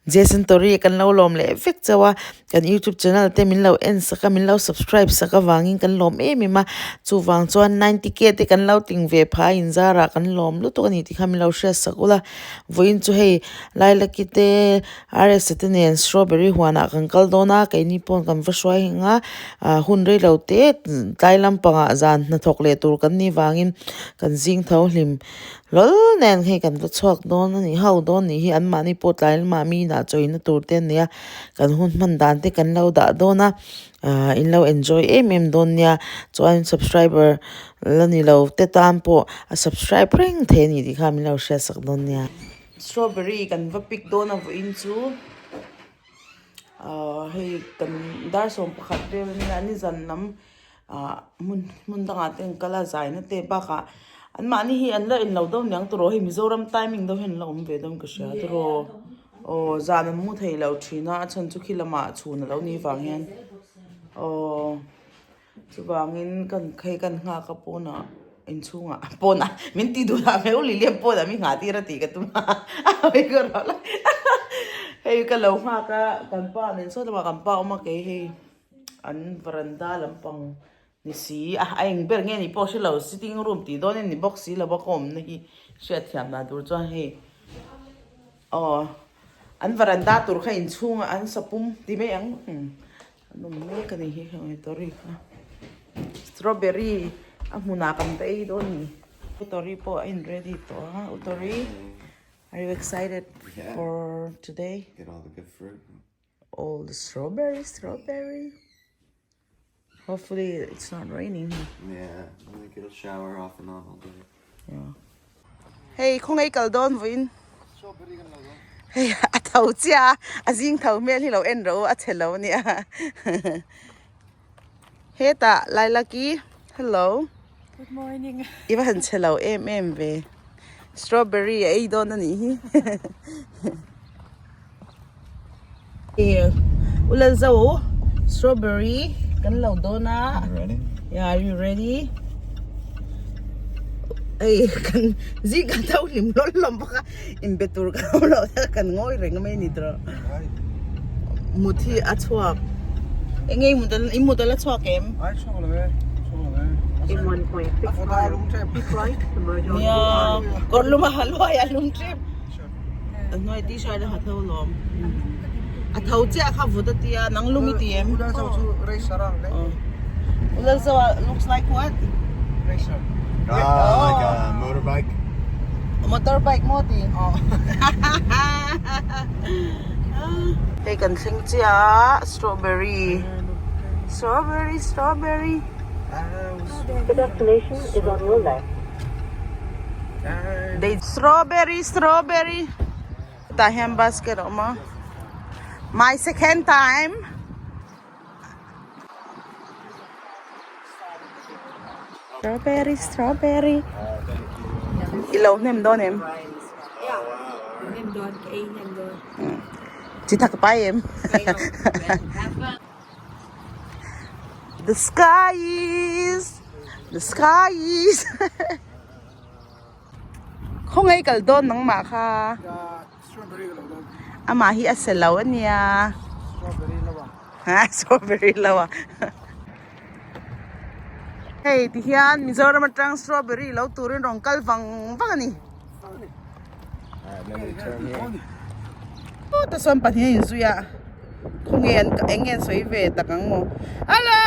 Jason Tori kan lo lawm leh vek chauh a kan youtube channel te min lo en sak a min lo subscribe sak avangin kan lawm em em a chuvang chuan ninety k te kan lo tling ve phah a inzarah kan lawm lutuk a ni tih kha min lo hriat sak ula vawiin chu hei Lailaki te RS te nen strawberry huanah kan kal dawn a keini pawh kan va hruai ang a ah hun rei lo te tlai lampangah zan hnathawk leh tur kan nih vangin kan zing tho hlim hlawl nen hei kan va chhuak dawn a ni ho dawn nih hi anmahni pawh tlai lamah mi inah chawina tur te an nei a kan hun hman dan te kan lo dah dawn a ah in lo enjoy em em dawn nia chuan subscriber la ni lo te tan pawh a subscribe reng thei a ni tih kha min lo hriat sak dawn nia. Strawberry kan va pick dawn a vawiin chu ahh hei kan dar 11 vel ania nizan lam ah hmun hmun dangah te an kal a zaina te bakah anmahni hi an la inlo deuh niang tawh rawh hei Mizoram timing deuh hian an la awm ve dawn ka hria tawh aw zan an mu thei lo thin a a chhan chu khi lamah chhun a lo nih vang hian aw. Chuvangin kan hei kan nghak a pawnah inchhungah pawnah min ti duh lah mai u Lilian pawnah min nghah tir a tih ka tum a hei ka rual a hei ka lo nghak a kan pa nen saw lamah kan pa awm a kei hei an varanda lampang ni si a a eng ber nge ni pawh hre lo sitting room tih dawn in ni bawk si lo a ka awmna hi hriatthiam dan tur chuan hei aw an varanda tur kha inchhungah an sapum ti mai ang. An awm mek a ni hi heng tori kha strawberry a hmunah kan va ei dawn a ni tori pawh a in ready tawh a u tori are you excited for today Get all the good fruit. All the strawberry strawberry hopefully it's not raining Yeah, I think it'll shower off and on all day. Yeah. Hei khawngaih kal dawn vawiin hei a tho chiah a a zing tho hmel hi lo en rawh u a chhe lo ania hetah Lailaki hello Good morning i va han chhe lo em em ve strawberry a ei dawn a nih hi Ulalzo strawberry kan lo dawn a yeah are you ready ei kan zing kan tho hlim hlawl hlawm bawk a inbe tur kan awm loh na kan ngawi reng mai a ni tawh mut hi a chhuak eng nge i mut a la chhuak em nia kawr lum a ha luai a lum tep. A hnuai t-shirt a ha tho lawm. A tho chiah kha vut a tia nang lung i ti em? Ulalzo chu racer a ang le. Ulalzo looks like what? Racer. Ah, like a motorbike. Motorbike maw ti? Hei kan thleng chiah a strawberry. Strawberry strawberry. The destination is on your left. Strawberry strawberry tah hian basket a awm a my second time strawberry strawberry i lo hnem dawn em chi thak pai em the sky is the sky is Khawngaih kal dawn nangmah kha. Amah hi a se lo ania. Ha strawberry lo a. Hei ti hian Mizoram atang strawberry lo turin rawn kal vang vang ani. Ta sawn pahnih a inzui a. Khawnge an eng nge an sawi ve tak ang maw. Hello!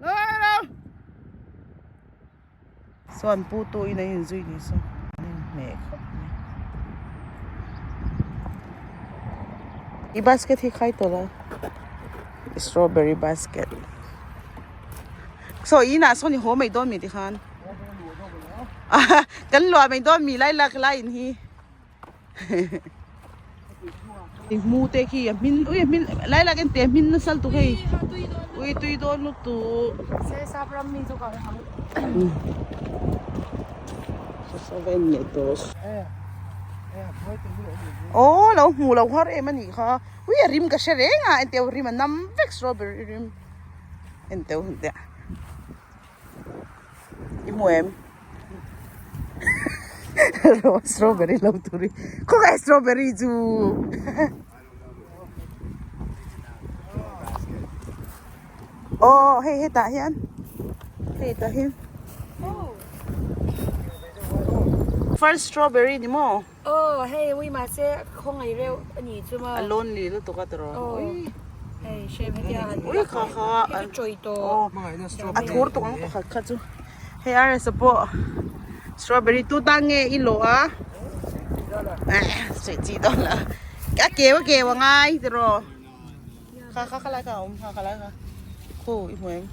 Hello! Chuan pu tu in an inzui ni saw an inhmeh khawp mai. I basket hi khai tawh lo strawberry basket saw inah sawn i haw mai dawn mi tikhan kan luah mai dawn mi lai lak lai in hi. Hmu te khi a hmin ui a hmin lai lak en te a hmin nasa lutuk hei ui tui dawn lutuk aw lo hmu lo har em anih kha ui a rim ka hre reng a enteu rim a nam vek strawberry rim enteu i hmu em. Strawberry lo tur hi khawngaih strawberry chu. Aw hei hetah hian hei tah hian first strawberry ni maw? Aw hei ui mahse khawngaih reuh a nih chu maw? A lonely lutuk a tiraw? Aw hei hrem hetia han Ui kha kha hei chu chawi tawh. A thur tuk ang pakhat kha chu hei RS-a pawh strawberry tu tan nge i lawh a sawi chi dawn lo a keu a keu a ngai tiraw? Kha kha kha lai kha a awm kha kha lai kha khu i hmu em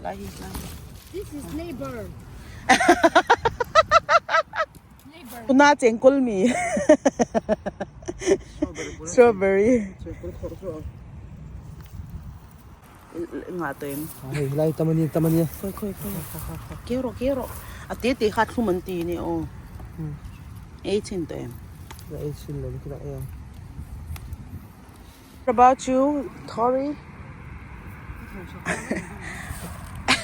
lai hi lai hi. This is neighbor. Tuna chengkawl mi strawberry ngah tawh em. Hei lai tam ani tam ani. Khawi khawi khawi kha kha kha keu rawh keu rawh a te te kha thlum an ti ni aw ei chhin tawh em. Ei chhin lo khi tak em. What about you, Tori?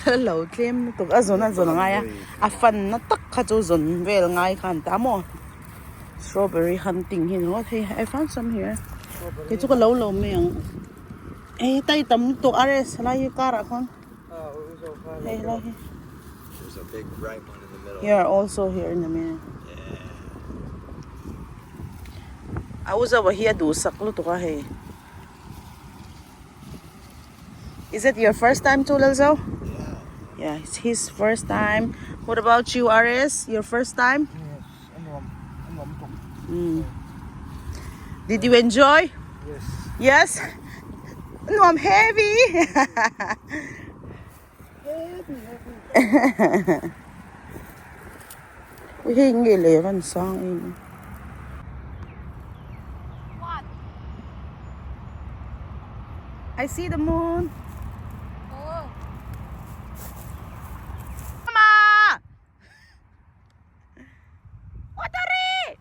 Lo tlem lutuk a zawn a zawn a ngai a, a fan na tak kha chu zawn vel ngai kha an ta maw? Strawberry hunting hi ni ringawt hei I found some here. Kei chu ka lo lo mai ang. Hei hetai tam lutuk RS helai hi car ah khawn. Hei helai hi. There's a big bright one in the middle. Here also here in the middle. A u zauh hi a duhsak lutuk a hei. Is it your first time to Lalzo? Yeah, it's his first time. What about you, RS? Your first time? Yes, a nuam a nuam tuk. Did you enjoy? Yes. Yes. Nuam heavy. Ui hei nge le van sang em I see the moon. Oh. Mama! Watari!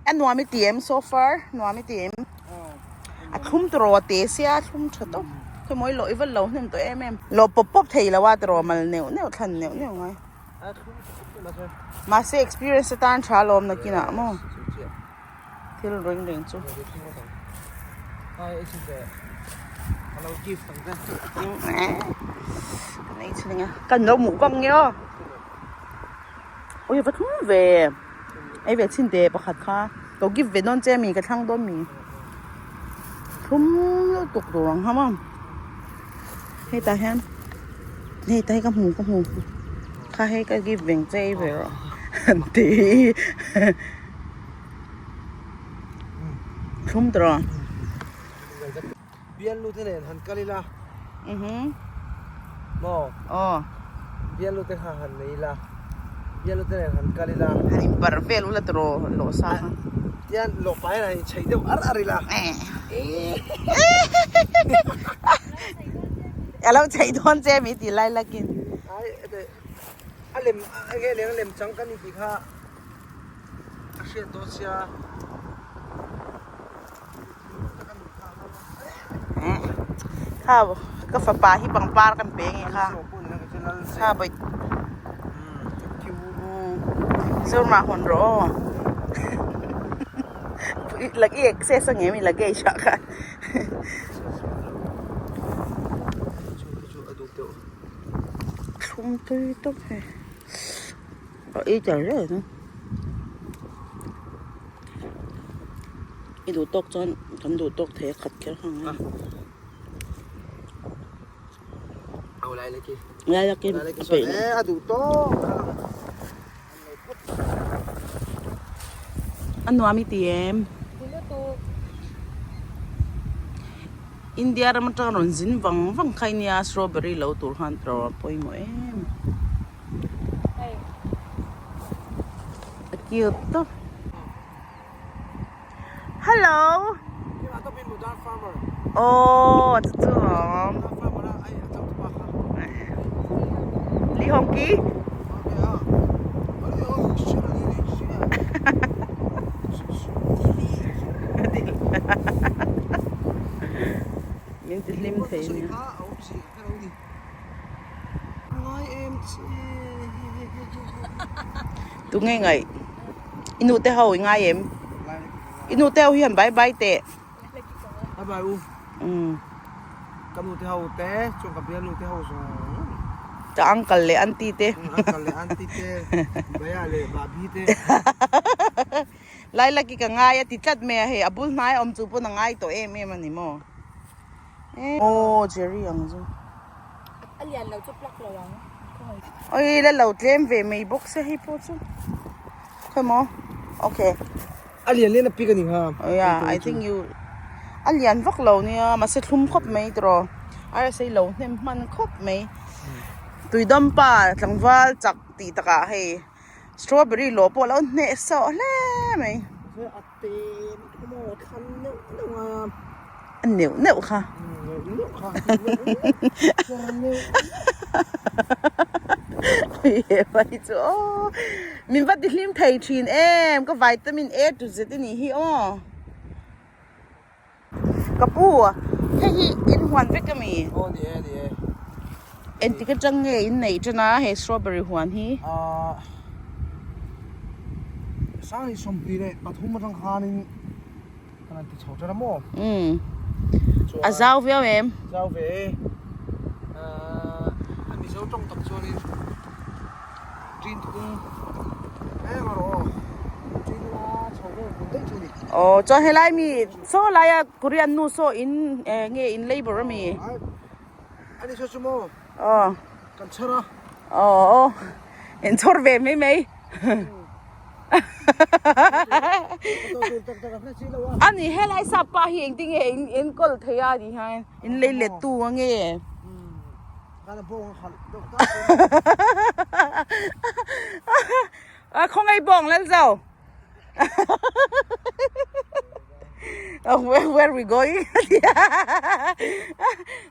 A nuam i ti em so far nuam i ti em a thlum tawh a te sia a thlum tha tawp khawi mawi lawh i va lo hnem tawh em em lawh pawp pawp thei lo a tawh mal neuh neuh thlan neuh neuh ngai mahse experience atan tha alawm nakinah maw thil reng reng chu kan lo hmuh vang nge aw. Ui va thum ve ei ve chhin teh pakhat kha lo give ve dawn che mi ka thlang dawn mi thum lutuk tur ang ham a hetah hian hei ta hi ka hmu ka hmu kha hei ka give veng che ei ve rawh an ti thlum tawh Bialnu te nen han kal ila. Maw? Aw. Bialnu te kha han nei ila. Bialnu te nen han kal ila. Han inparh vel ula tawh lawh sa kha. Tian lawh pahin han inchheih deuh ar ar ila. A lo chheih dawn che mi tih lai lakin. Ai a lem enge leng lem chang ka ni tih kha a hriat dawn sia. Kha ka fapa hi pangpar kan pe nge kha kha bai zorma hawn rawh aw lagi access ange mi luggage ah khan thlum tui tawp hei a ei tel reng a. I duh tawk chuan kan duh tawk thei a khat kher kha ang a. Lai la ki a peih lo. A duh tawk. A nuam i ti em? India ram atanga rawn zin vang vang kha i nia strawberry lo tur khan tawrh a pawimawh em. A cute tawp. Hello. Oh, chu chu awm. Li Hong Ki. Min ti hlim thei nia. Tunge ngaih i nu te ho i ngai em i nu te ho hian bye bye teh Bye bye u. Ka nu te ho te chuan ka bialnu te ho zawng zawng. Ka uncle leh aunty te. Uncle leh aunty te, bhaiya leh bhabhi te. Lailaki ka ngai a ti tlat mai a hei a bul hnai a awm chu pawn a ngai tawh em em a ni maw. Aw Jerry ang chu. A lian lo chu plug lo ang. Oi la lo tlem ve mai bawk se hei pawh chu. Khawi maw? Okay. A lian lian a pik a ni kha. Oh yeah, I think you a lian vak lo nia mahse thlum khawp mai tiraw. Rsa lo hnem hman khawp mai. Tuidampa tlangval chak tih takah hei strawberry lawh pawh a lo hneh sawh hle mai. A te maw thlan neuh neuh a. A neuh neuh kha. Neuh neuh kha. Neuh neuh. Vai chu aw. Min va ti hlim thei thin em. Ka vitamin A to Z a nih hi aw. Ka pu hei hi in huan vek ami? Aw ni e ni e. Engtik atang nge in neih tan a he strawberry huan hi? Ahh Sangni 23 atang khanin kan han ti chho tan a maw? Umm a zau viau em? Zau ve e. Ahh a Mizo tawng tak chuanin ṭin thung eng a rawh aw. Ṭin a chho vel vun daih chu a ni. Aw chuan helai mi saw laia Korean nu saw in nge in labour ami? Ani saw chu maw? Aw. Kan chhar a. Aw aw in chhawr ve mai mai. Ani helai sap pa hi engtin nge in enkawl thei a ni hian in lei let tu a nge. A khawngaih bawng lal zo. Where where we going?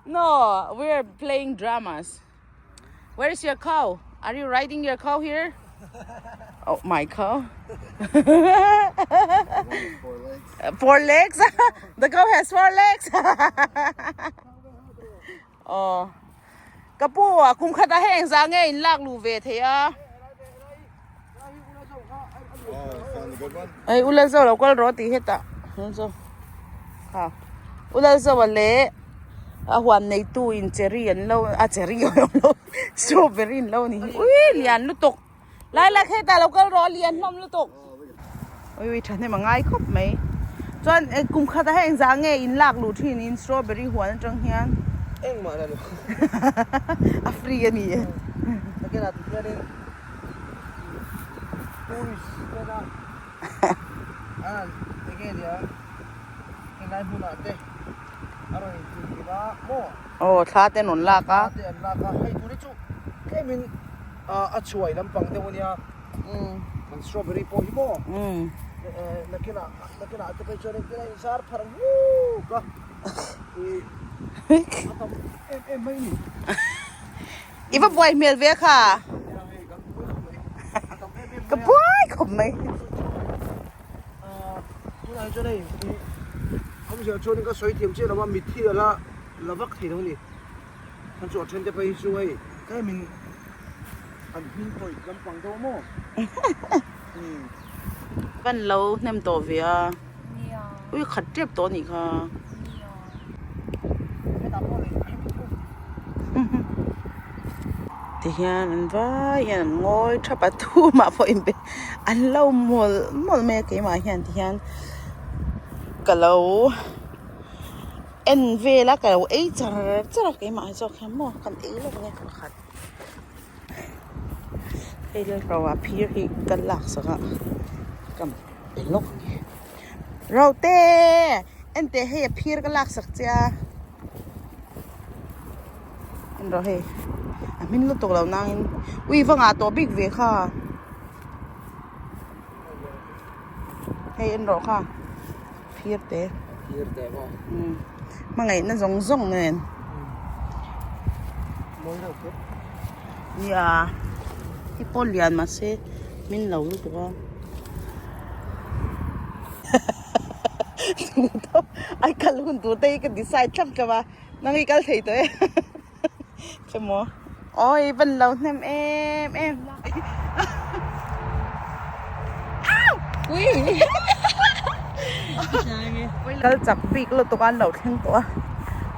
No, we are playing dramas. Where is your cow? Are you riding your cow here? Oh, my cow. Four legs. Four legs? The cow has four legs. Oh. Ka pu a kum khat a heng za nge in lak lu ve thei a. Ei ulal zo lo kal rawh tih hetah zo kha ulal zo a leh a huan neitu in cherry an lo a cherry a awm lo strawberry an lo ni hi ui lian lutuk lai lai hetah lo kal rawh a lian hlawm lutuk ui ui thahnem a ngai khawp mai chuan kum khat a heng zah nge in lak luh thin in strawberry huan atang hian engmah la lo a free a ni e. Tourist tena an enge nia helai hmunah te a rawn inchilh tir a maw? Aw thla te an rawn lak a. Thla te an lak a hei tuni chu tlemin a chhuai lampang deuh ania kan strawberry pawh hi maw nakinah nakinah te phei chuan engtin a inzar pharh nghuk a a tam em em mai a ni. I va buai hmel ve kha. Ka buai khawp mai. Tunah chuan hei awmzia chuan ka sawi thiam chiah lo a mitthi a la la vak thei lo a ni. Khan chu a then te phei hi chu hei tlemin an hming tawih lampang deuh a maw. Kan lo hnem tawh ve a. Ui khat tep tawh a nih kha. Ti hian an vai hian an ngawi thap a tumah pawh in be an lo mawlh mawlh mai a keimah hian ti hian ka lo en vel a ka lo ei char char a keimah hi zawk hian maw kan ei lawk ania pakhat hei lalro ah phir hi ka lak sak a ka pe lawk ang e. Rote! Enteh hei a phir ka lak sak che a. En rawh hei. A hmin lutuk lo nangin ui va ngah tawh bik ve kha. Hei en rawh kha. Phir te. Phir te maw. Um. Hmangaihna zawng zawng nen. Mawi reuh khawp. Nia. Hei pawh lian mahse min lo lutuk a. Ai kal hun tur te hi ka decide thlap thlap a nang hi kal thei tawh e che maw awi van lo hnem em em ui kal chak bik lutuk a an lo thleng tawh a.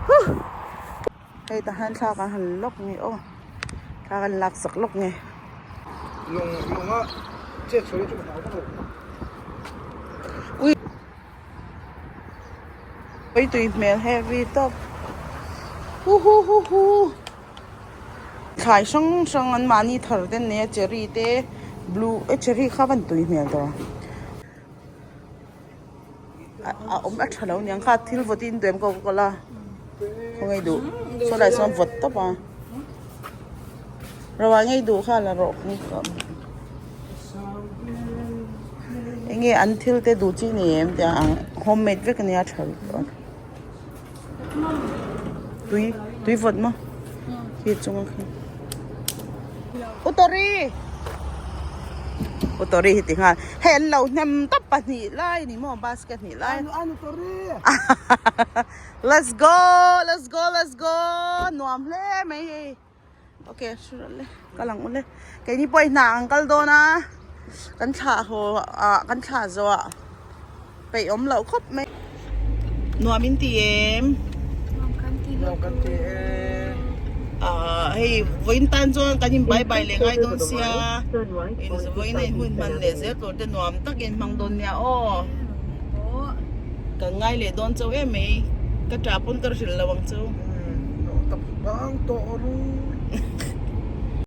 Huh! Hei tah hian thla kan han lawk nge aw thla kan lak sak lawk nge. Lawng lawnga chet chhuah hi chu ka hlau vak lo. Ui ui tui hmel heavy tawp hu hu hu hu thlai hrang hrang an mahni thar te an nei a cherry te blue eh cherry kha a van tui hmel tawh a. A awm a tha lo niang kha thil vawt in duem coca cola khawngaih duh saw lai sawn vawt tawp a ro ah ngei duh kha la rawh enge an thil te duh chi nei em tia ang homemade vek ania tha lutuk a tui tui vawt maw khi chunga khi utori utori hi ti nghal hei an lo hnem tawp pahnih lai ni maw basket hnih lai let's go let's go let's go nuam hle mai hei ok sure le kal ang ule keini pawh hi hna ang kal dawn a kan thlah haw ah kan thlah zawh ah peih awm loh khawp mai nuam in ti em nuam kan ti em ah hei vawiin tan chuan kan in bye bye leh ngai dawn sia in vawiin a in hun hman leh zel tur te nuam takin hmang dawn nia aw kan ngai leh dawn chauh em mai ka tah pawn ka hrilh lo ang chu. Tap bang tawh ru.